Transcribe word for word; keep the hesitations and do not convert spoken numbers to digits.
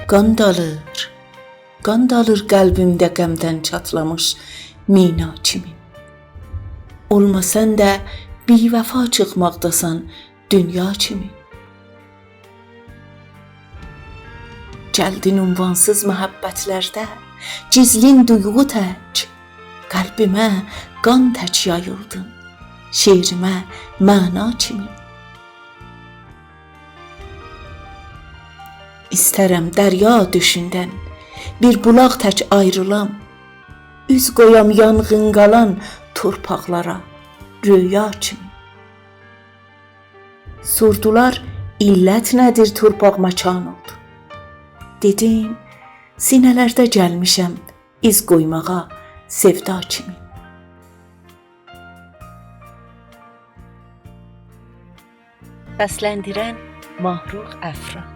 قان دالیر، قان دالیر قلبیمده غمدن چاتلامیش مینا کیمی. اولماسان دا بی‌وفا چیخماقداسان دونیا کیمی. گلدین عنوانسیز محبتلرده، گیزلین دویغو تک، قلبیمه قان تک یاییلدین، شعریمه معنا کیمی. ایسترم دریا دؤشوندن بیر بولاق تک آیریلام، اوز قویام یانغین قالان تورپاقلارا رؤیا کیمی. سوردولار، علت نه‌دیر تورپاق مکان اولدو؟ دئدیم، سینه‌لرده گلمیشم ایز قویماغا سئودا کیمی. سسلندیرن: ماهرخ افرا.